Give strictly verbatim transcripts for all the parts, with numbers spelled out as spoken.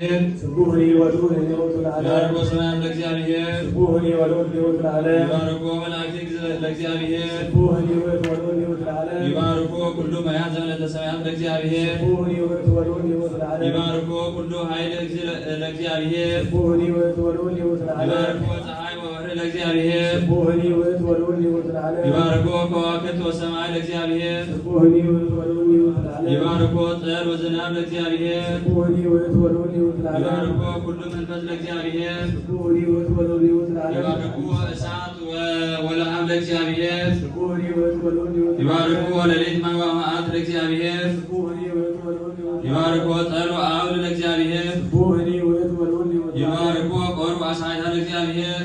ስቡሕ እኒ ወልዑል እኒ ውእቱ ለዓለም። ይባርኮ ሰማያት ለእግዚአብሔር። ስቡሕ እኒ ወልዑል እኒ ውእቱ ለዓለም። ይባርኮ መላእክት ለእግዚአብሔር። ስቡሕ እኒ ወልዑል እኒ ውእቱ ለዓለም። ይባርኮ ኩሉ ማያት ዘመለተ ሰማያት ለእግዚአብሔር። ስቡሕ እኒ ወልዑል እኒ ውእቱ ለዓለም። ይባርኮ ኩሉ ኃይል እግዚ-፣ ለእግዚአብሔር። ስቡሕ እኒ ወልዑል እኒ ውእቱ ለዓለም። ይባርኮ ፀሐይ ወወርህ ለእግዚአብሔር። ስቡሕ እኒ ወልዑል እኒ ውእቱ ለዓለም። ይባርኮ ከዋክብት ወሰማይ ለእግዚአብሔር። ስቡሕ እኒ ወልዑል እኒ ውእቱ ለዓለም። ይባርኮ ጠል ወዝናም ለእግዚአብሔር። ስቡሕ እኒ ወልዑል እኒ ውእቱ ለዓለም። ይባርኮ ኩሉ መንፈስ ለእግዚአብሔር። ስቡሕ እኒ ወልዑል እኒ ውእቱ ለዓለም። ይባርኮ እሳት ወ-፣ ወለዓም ለእግዚአብሔር። ስቡሕ እኒ ወልዑል እኒ ውእቱ ለዓለም። ይባርኮ ሌሊት ማይ ወመዓልት ለእግዚአብሔር። ስቡሕ እኒ ወልዑል እኒ ውእቱ ለዓለም። ይባርኮ ጠል ወአውል ለእግዚአብሔር። ስቡሕ እኒ ወልዑል እኒ ውእቱ ለዓለም። ይባርኮ ቆር ወአሳይታ ለእግዚአብሔር።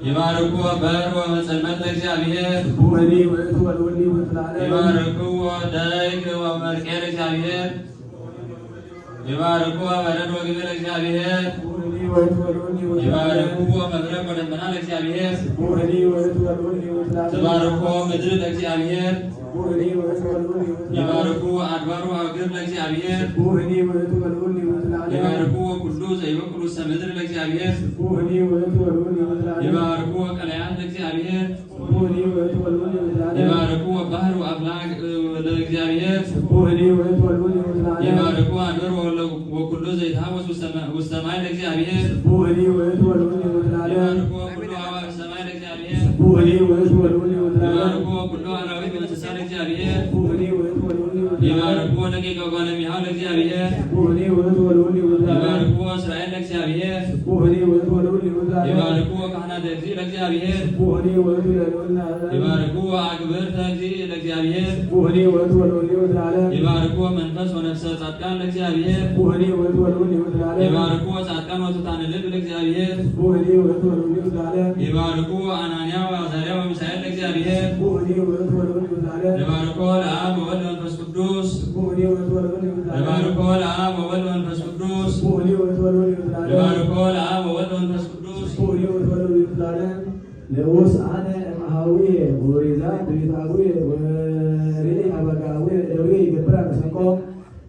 ይባርኮ በር ወመጸልመት ለእግዚአብሔር። ስቡሕ እኒ ወልዑል እኒ ውእቱ ለዓለም። ይባርኮ ደይቅ ወመርቄ ለእግዚአብሔር። ይባርኮ በረድ ወግቤ ለእግዚአብሔር። ስቡሕ እኒ ወልዑል እኒ ውእቱ ለዓለም። ይባርኮ መብረቅ ወደመና ለእግዚአብሔር። ስቡሕ እኒ ወልዑል እኒ ውእቱ ለዓለም። ትባርኮ ምድር ለእግዚአብሔር። ስቡሕ እኒ ወልዑል እኒ ውእቱ ለዓለም። ይባርኮ አድባር ወአውግር ለእግዚአብሔር። ስቡሕ እኒ ወልዑል እኒ ውእቱ ለዓለም። ይባርኮ ኩሉ ዘይበቅል ውስተ ምድር ለእግዚአብሔር። ስቡሕ እኒ ወልዑል እኒ ውእቱ ለዓለም። ይባርኮ ቀላያት ለእግዚአብሔር። ስቡሕ እኒ ወልዑል እኒ ውእቱ ለዓለም። ይባርኮ ባሕር ወአፍላግ ለእግዚአብሔር። ስቡሕ እኒ ወልዑል እኒ ውእቱ ለዓለም። ይባርኮ አድባር ወለ-፣ ወኩሉ ዘይትሐወስ ውስተ መ-፣ ውስተ ማይ ለእግዚአብሔር። ስቡሕ እኒ ወልዑል እኒ ውእቱ ለዓለም። ይባርኮ ኩሉ አዕዋፍ ሰማይ ለእግዚአብሔር። ስቡሕ እኒ ወልዑል እኒ ውእቱ ለዓለም። ይባርኮ ኩሉ አራዊት ወእንስሳ ለእግዚአብሔር። ስቡሕ እኒ ወልዑል እኒ ውእቱ ለዓለም። ይባርኮ ደቂቀ እጓለ እሚሃ ለእግዚአብሔር። ስቡሕ እኒ ወልዑል እኒ ውእቱ ለዓለም። ይባርኮ እስራኤል ለእግዚአብሔር። ስቡሕ እኒ ወልዑል እኒ ውእቱ ለዓለም። ይባርኮ ካህናተ እግዚእ ለእግዚአብሔር። ስቡሕ እኒ ወልዑል እኒ ውእቱ ለዓለም። ይባርኮ አግብርተ እግዚእ ለእግዚአብሔር። ስቡሕ እኒ ወልዑል እኒ ውእቱ ለዓለም። ይባርኮ መንፈስ ወነፍሰ ጻድቃን ለእግዚአብሔር። ስቡሕ እኒ ወልዑል እኒ ውእቱ ለዓለም። ይባርኮ ጻድቃን ወትሑታነ ልብ ለእግዚአብሔር። ስቡሕ እኒ ወልዑል እኒ ውእቱ ለዓለም። ይባርኮ አናንያ ወአዛርያ ወሚሳኤል ለእግዚአብሔር። ስቡሕ እኒ ወልዑል እኒ ውእቱ ለዓለም። ይባርኮ ለአብ ወወልድ ወመንፈስ ቅዱስ። ስቡሕ እኒ ወልዑል እኒ ውእቱ ለዓለም። ይባርኮ ለአብ ወወልድ ወመንፈስ ቅዱስ። ስቡሕ እኒ ወልዑል እኒ ውእቱ ለዓለም። ይባርኮ ለአብ ወወልድ ወመንፈስ ቅዱስ። ስቡሕ እኒ ወልዑል እኒ ውእቱ ለዓለም። ንዑስ አነ እምአሃዊ ወሪዛ ብሪት አቡየ ወርኢ አባጋ አቡየ እደዊ ይገብራ መሰንቆ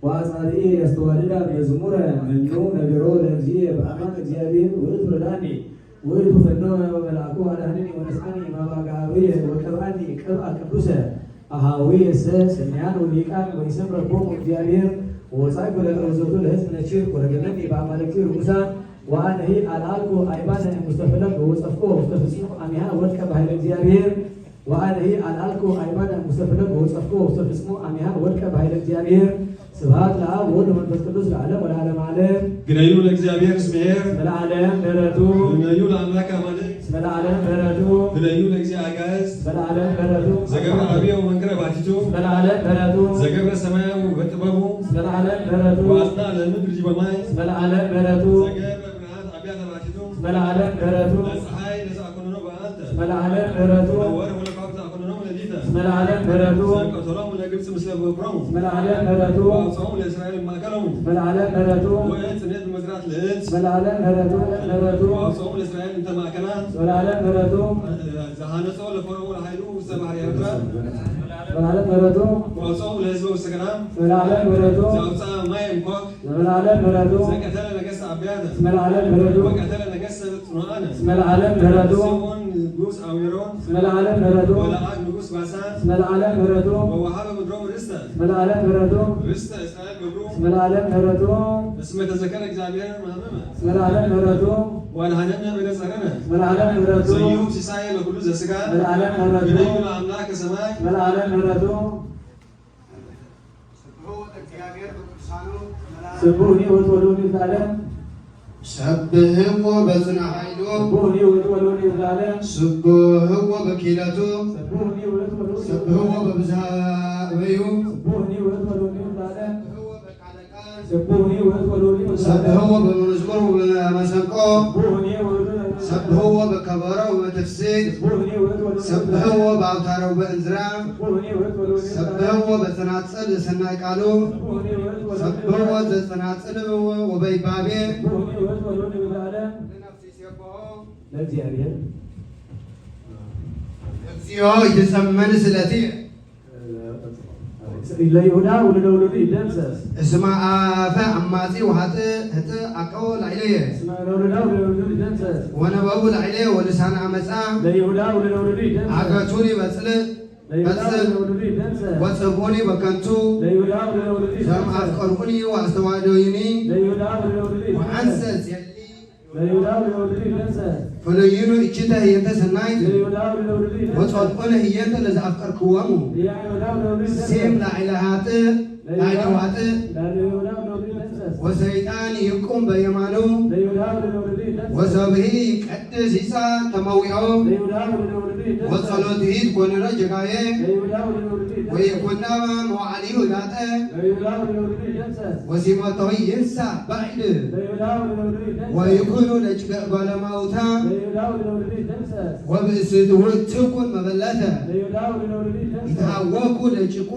ወአጻብዒ ያስተዋልዳ መዝሙረ መኑ ነገሮ ለእግዚእየ በአማን እግዚአብሔር ውእቱ ረዳኒ ውእቱ ፈነወ ወመልአኩ አድኃነኒ ወነስአኒ እምአባጋ አቡየ ወቀብአኒ ቅብአ ቅዱሰ አሃዊየሰ ሰሚዓን ወሊቃን ወኢሰምረ ቦሙ እግዚአብሔር ወወጻእኩ ለእረዘቱ ለሕዝብ ነኪር ወረገመኒ በአማልክቲ ርኩሳን ወአነሂ አልአልኩ አይባነ እሙስተ ፈለግ ወጸፍኦ ውስተ ፍጽሙ አሚሃ ወድቀ በኃይለ እግዚአብሔር ወአነሂ አልአልኩ አይባነ እሙስተ ፈለግ ወጸፍኦ ውስተ ፍጽሙ አሚሃ ወድቀ በኃይለ እግዚአብሔር። ስብሐት ለአብ ወወልድ ወመንፈስ ቅዱስ ለዓለም ወለዓለመ ዓለም። ግነዩ ለእግዚአብሔር እስመ ኄር። እስመ ለዓለም ምሕረቱ። ግነዩ ለአምላክ አማልክት። እስመ ለዓለም ምሕረቱ። ግነዩ ለእግዚአ አጋእዝት። እስመ ለዓለም ምሕረቱ። ዘገብረ ዐቢየ ወመንክረ ባሕቲቱ። እስመ ለዓለም ምሕረቱ። ዘገብረ ሰማየ በጥበቡ። እስመ ለዓለም ምሕረቱ። ወአጽንዐ ለምድር ዲበ ማይ። እስመ ለዓለም ምሕረቱ። ዘገብረ ብርሃናት ዐቢያተ ባሕቲቱ። እስመ ለዓለም ምሕረቱ። ለፀሐይ ለዘአኮነኖ በአንተ። እስመ ለዓለም ምሕረቱ። ወለወርህ ወለከዋክብት ዘአኮነኖሙ ሌሊተ። እስመ ለዓለም ምሕረቱ። ዘቀተሎሙ ለግብጽ ምስለ በኩሮሙ። እስመ ለዓለም ምሕረቱ። ወአውፅኦሙ ለእስራኤል እማእከሎሙ። እስመ ለዓለም ምሕረቱ። ወእጽ ኔት መዝራት ለእጽ። እስመ ለዓለም ምሕረቱ፣ ምሕረቱ። ወአውፅኦሙ ለእስራኤል እንተ ማእከላ። እስመ ለዓለም ምሕረቱ። ዘሃነጾ ለፈርዖን ወለኃይሉ ውስተ ባሕረ ኤርትራ። እስመ ለዓለም ምሕረቱ። ወአውፅኦሙ ለሕዝበ ውስተ ገዳም። እስመ ለዓለም ምሕረቱ። ዘአውፅአ ማየ እምኮክ። እስመ ለዓለም ምሕረቱ። ዘቀተለ ነገሥተ አብያተ። እስመ ለዓለም ምሕረቱ። ወቀተለ ነገሥተ ጽኑዓነ። እስመ ለዓለም ምሕረቱ። ወሲዖን ንጉሥ አሚሮን። እስመ ለዓለም ምሕረቱ። ወለዐግ ንጉሥ ባሳን። እስመ ለዓለም ምሕረቱ። ወወሀበ ምድሮሙ ርስተ። እስመ ለዓለም ምሕረቱ። ርስተ እስራኤል በእግሩ። እስመ ለዓለም ምሕረቱ። እስመ ተዘከረ እግዚአብሔር እምሃመመ። እስመ ለዓለም ምሕረቱ። ወአድኃነነ እምእደ ጸርነ። እስመ ለዓለም ምሕረቱ። ዘይሁብ ሲሳየ ለኩሉ ዘሥጋ። እስመ ለዓለም ምሕረቱ። ግነዩ ለአምላክ ሰማይ። እስመ ለዓለም ምሕረቱ። ስብሑ ለእግዚአብሔር በቅዱሳኑ። ስቡሕ እኒ ውእቱ ወልዑል እኒ ውእቱ ለዓለም። ሰብሕዎ በጽንዐ ኃይሉ። ስቡሕ እኒ ውእቱ ወልዑል እኒ ውእቱ ለዓለም። ስብሕዎ በኪለቱ። ስቡሕ እኒ ውእቱ ወልዑል እኒ ውእቱ ለዓለም። ስብሕዎ በብዝኃ አበዩ። ስቡሕ እኒ ውእቱ ወልዑል እኒ ውእቱ ለዓለም። ስብሕዎ በቃለ ቃል። ስቡሕ እኒ ውእቱ ወልዑል እኒ ውእቱ ለዓለም። ሰብሕዎ በመዝሙር ወበመሰንቆ። ስቡሕ እኒ ውእቱ ወልዑል እኒ ውእቱ ለዓለም። ሰብሕዎ በከበሮ ወበትፍሲት። ስቡሕ እኒ ውእቱ ወልዑል እኒ ውእቱ ለዓለም። ሰብሕዎ በአውታረ ወበእንዝራ። ስቡሕ እኒ ውእቱ ወልዑል እኒ ውእቱ ለዓለም። ሰብሕዎ በጸናጽል ሰናይ ቃሉ። ስቡሕ እኒ ውእቱ ወልዑል እኒ ውእቱ ለዓለም። ሰብሕዎ ዘጸናጽል ወበይባቤ። ስቡሕ እኒ ውእቱ ወልዑል እኒ ውእቱ ለዓለም። ለእግዚአብሔር። እግዚኦ ይትጸመን ስለቲ። ለይሁዳ ወለለውሉዱ ይደምሰስ። እስመ አፈ ዐማጺ ወኃጥእ ህጥእ አቀቦ ላዕሌየ። እስመ ለውሉዳ ወለለውሉዱ ይደምሰስ። ወነበቡ ላዕሌየ ወልሳነ አመጻ። ለይሁዳ ወለለውሉዱ ይደምሰስ። አገቱኒ በጽልእ ለይሁዳ በጽልእ ወለለውሉዱ ይደምሰስ። ወጸብኡኒ በከንቱ። ለይሁዳ ወለለውሉዱ ይደምሰስ። ዘእምአፍቀርሁኒ ወአስተዋደዩኒ። ለይሁዳ ወለለውሉዱ ይደምሰስ። ወአንሰ ጼሊ ለይሁዳ ወለለውሉዱ ይደምሰስ። ፈለዩኑ እኪተ ህየንተ ሰናይት። ለይሁዳ ወለለውሉዱ ይደምሰስ። ወጸልኡነ ህየንተ ለዘአፍቀርክዎሙ። ለይሁዳ ወለለውሉዱ ይደምሰስ። ሴም ላዕለ ኃጥእ፣ ለይሁዳ ላዕለ ኃጥእ። ለይሁዳ ወለለውሉዱ ይደምሰስ። ወሰይጣን ይቁም በየማኑ። ለይሁዳ ወለለውሉዱ ይደምሰስ። ወሰብእ ይቀድስ ይጻእ ተመዊዖ። ለይሁዳ ወለለውሉዱ ይደምሰስ። ወጸሎትሂ ትኮንኖ ጀጋየ። ለይሁዳ ወለለውሉዱ ይደምሰስ። ወይኩና መዋዕሊሁ ላጠ። ለይሁዳ ወለለውሉዱ ይደምሰስ። ወሲመቶ ይንሳእ ባዕድ። ለይሁዳ ወለለውሉዱ ይደምሰስ። ወይኩኑ ደቂቀ እጓለ እማውታ። ለይሁዳ ወለለውሉዱ ይደምሰስ። ወብእሲትሁ ትኩን መበለተ። ለይሁዳ ወለለውሉዱ ይደምሰስ። ይትሃወኩ ደቂቁ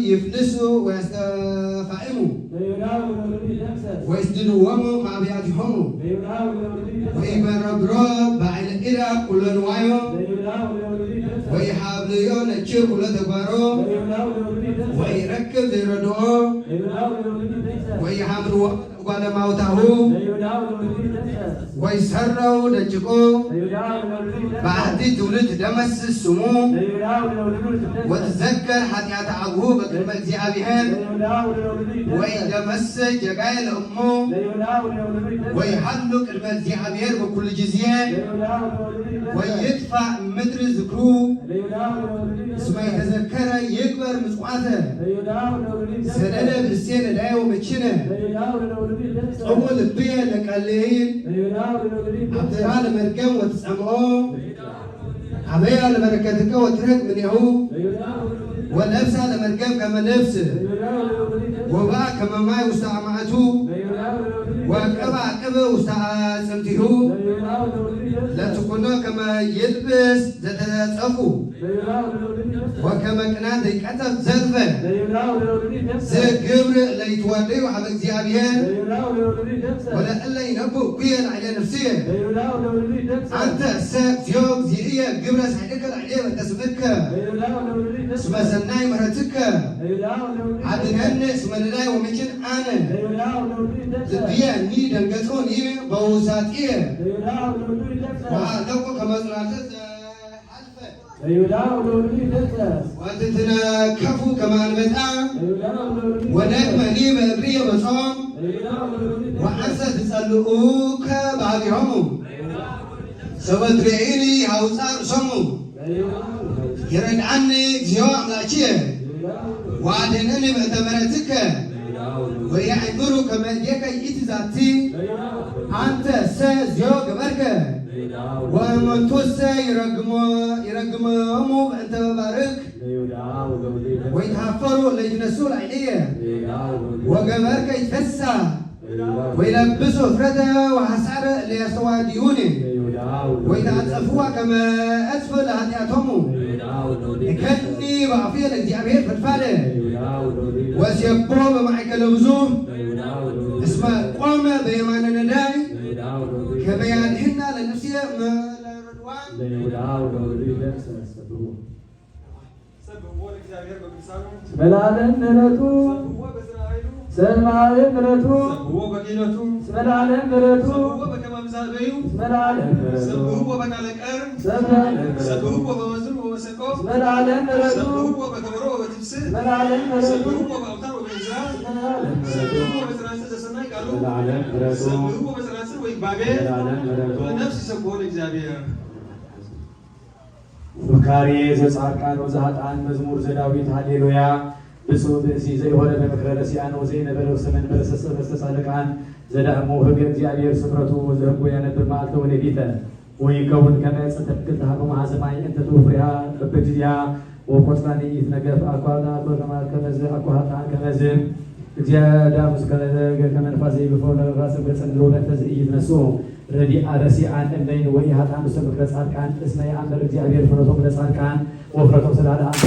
ይፍልሱ ወያስተፋእሙ። ለይሁዳ ወለለውሉዱ ይደምሰስ። ወይስድድዎሙ ማእብያቲሆሙ። ለይሁዳ ወለለውሉዱ ይደምሰስ። ወኢይበረብሮ ባዕለ ኢዳ ኩሎ ንዋዮ። ለይሁዳ ወለለውሉዱ ይደምሰስ። ወኢይሃብልዮ ነኪር ኩሎ ተግባሮ። ለይሁዳ ወለለውሉዱ ይደምሰስ። ወኢይረክብ ዘይረድኦ። ለይሁዳ ወለለውሉዱ ይደምሰስ። ወኢይሃምልዎ እጓለ እማውታሁ። ለይሁዳ ወለለውሉዱ ይደምሰስ። ወይሰረው ደቂቁ። ለይሁዳ ወለለውሉዱ ይደምሰስ። በአሐቲ ትውልድ ትደመስስ ስሙ። ለይሁዳ ወለለውሉዱ ይደምሰስ። ወትዘከር ኃጢአተ አቡሁ በቅድመ እግዚአብሔር። ለይሁዳ ወለለውሉዱ ይደምሰስ። ወኢይደመስስ ጌጋየ ለእሙ። ለይሁዳ ወለለውሉዱ ይደምሰስ። ወይሃሉ ቅድመ እግዚአብሔር በኩሉ ጊዜ። ለይሁዳ ወለለውሉዱ ይደምሰስ። ወይጥፋእ ምድር ዝክሩ። ለይሁዳ ወለለውሉዱ ይደምሰስ። እስመ ኢተዘከረ ይግበር ምጽዋተ። ለይሁዳ ወለለውሉዱ ይደምሰስ። ሰደደ ብእሴ ነዳየ ወመኪነ። ለይሁዳ ወለለውሉዱ ይደምሰስ። ጸውእ ልብየ ለቃልይን። ለይሁዳ ወለለውሉዱ ይደምሰስ። አብትራ ለመርገም ወትጸምኦ። አበያ ለበረከትከ ወትረክ ምኔሁ። ለይሁዳ ወለለውሉዱ ይደምሰስ። ወለብሳ ለመርገም ከመ ልብስ። ለይሁዳ ወለለውሉዱ ይደምሰስ። ወበአ ከመ ማይ ውስተ አማእቱ። ለይሁዳ ወለለውሉዱ ይደምሰስ። ወአቀብአ አቅብ ውስተ አጽምቲሁ። ለይሁዳ ወለለውሉዱ ይደምሰስ። ለትኩኖ ከመ ይልብስ ዘተጸፉ። ለይሁዳ ወለለውሉዱ ይደምሰስ። ወከመ ቅናት ዘይቀጸፍ ዘልፈ። ለይሁዳ ወለለውሉዱ ይደምሰስ። ዘግብር ለይትወደዩ ሀበ እግዚአብሔር። ለይሁዳ ወለለውሉዱ ይደምሰስ። ወለእለ ይነብኡ እኩየ ላዕለ ነፍስየ። ለይሁዳ ወለለውሉዱ ይደምሰስ። አንተ እሰ እግዚኦ እግዚእየ ግብረ ሳይልከ ላዕሌየ በእንተ ስምከ። ለይሁዳ ወለለውሉዱ ይደምሰስ። እስመ ሰናይ ምሕረትከ። ለይሁዳ ወለለውሉዱ ይደምሰስ። አድነኒ እስመ ነዳይ ወመኪን አነ። ለይሁዳ ወለለውሉዱ ይደምሰስ። ልብየኒ ደንገጾኒ በውሳጥየ። ለይሁዳ ወለለውሉዱ ይደምሰስ። ወሃለቁ ከመ ጽላልተ ዘ ለይሁዳ ወለወልዱ ይደምሰስ። ወትትነከፉ ከመ አንበጣ። ለይሁዳ ወለወልዱ ይደምሰስ። ወደክመኒ በእግሪ የመጾም። ለይሁዳ ወለወልዱ ይደምሰስ። ወአንሰ ትጸልኡከ በሀቤሆሙ። ለይሁዳ ወለወልዱ ይደምሰስ። ሰበ ትሬኢኒ የሐውጻ ርእሶሙ። ለይሁዳ ወለወልዱ ይደምሰስ። ይረድአኒ እግዚኦ አምላኪየ። ለይሁዳ ወለወልዱ ይደምሰስ። ወአድህነኒ በእንተ ምሕረትከ። ለይሁዳ ወለወልዱ ይደምሰስ። ወኢያእምሩ ከመ እዴከ ይእቲ ዛቲ። ለይሁዳ ወለወልዱ ይደምሰስ። አንተሰ እግዚኦ ገበርከ። ወእሙንቱሰ ይረግሞ-፣ ይረግሞሙ በእንተ ባርክ። ለይሁዳ ወለወልዱ ይደምሰስ። ወይትሃፈሩ ለይትነሱ ላዕሌየ። ለይሁዳ ወለወልዱ ይደምሰስ። ወገበርከ ይትፈሳ። ለይሁዳ ወለወልዱ ወይለብሱ እፍረተ ወሐሳረ ለያስተዋድዩኒ። ለይሁዳ ወለወልዱ ይደምሰስ። ወይትአጸፍዋ ከመ እጽፍ ለኃጢአቶሙ። ለይሁዳ ወለወልዱ ይደምሰስ። እከኒ በአፉየ ለእግዚአብሔር ፈድፋደ። ለይሁዳ ወለወልዱ ይደምሰስ። ወእሴብሖ በማእከለ ብዙ። ለይሁዳ ወለወልዱ ይደምሰስ። እስመ ቆመ በየማነ ነዳይ። ለይሁዳ ወለወልዱ ይደምሰስ። ከመ ያድህና ለነፍስየ እምነ ርድዋን። ለይሁዳ ወለወልዱ ይደምሰስ። ሰብሑ። ሰብሕዎ ለእግዚአብሔር በቅዱሳኑ። እስመ ለዓለም ምሕረቱ። ሰብሕዎ በጽንዓት ኃይሉ። እስመ ለዓለም ምሕረቱ። ሰብሕዎ በክህነቱ። እስመ ለዓለም ምሕረቱ። ሰብሕዎ በከመ አምሳለ በዩ። እስመ ለዓለም ምሕረቱ። ሰብሕዎ በቃለ ቀር። እስመ ለዓለም ምሕረቱ። ሰብሕዎ በመዝሙር ወመሰንቆ። እስመ ለዓለም ምሕረቱ። ሰብሕዎ በከበሮ ወበትፍስህ። እስመ ለዓለም ምሕረቱ። ሰብሕዎ በአውታር ወበእዝራ። እስመ ለዓለም ምሕረቱ። ሰብሕዎ በጽናጽል ዘሰናይ ቃሉ። እስመ ለዓለም ምሕረቱ። ሰብሕዎ በጸናጽል ወይባቤ። እስመ ለዓለም ምሕረቱ። ኩሉ ነፍስ ይሰብሖ ለእግዚአብሔር። ፍካሬ ዘጻድቃን ወዘኃጥኣን መዝሙር ዘዳዊት። ሃሌሉያ። ብፁዕ ብእሲ ዘይሆረ በምክረ ረሲኣን ወዘኢነበረ ውስተ መንበረ ሰሰ በስተ ጻድቃን ዘዳእሙ ህገ እግዚአብሔር ስፍረቱ ወዘህጉ ያነብብ መዓልተ ወሌሊተ። ወይከውን ከመ ዕፀ ትክል ተሃቦ መዓዘ ማይ እንተ ትውፍሪሃ በበጊዜሃ ወቆጽላኒ ይትነገፍ አኳ ዳእኮ ከማ ከመዝ አኳ ኃጥኣን ከመዝ። እግዚአ ዳሙስ ከመ ከመ ንፋስ ዘይገፎ ለነፋስ ገጸ ምድር ወበእንተ ዝኢይትነስኡ ረዲአ ረሲአን እምነይን ወኢኃጥኣን ውስተ ምክረ ጻድቃን እስመ ይአምር እግዚአብሔር ፍኖቶሙ ለጻድቃን ወፍረቶም ስላለ አንተ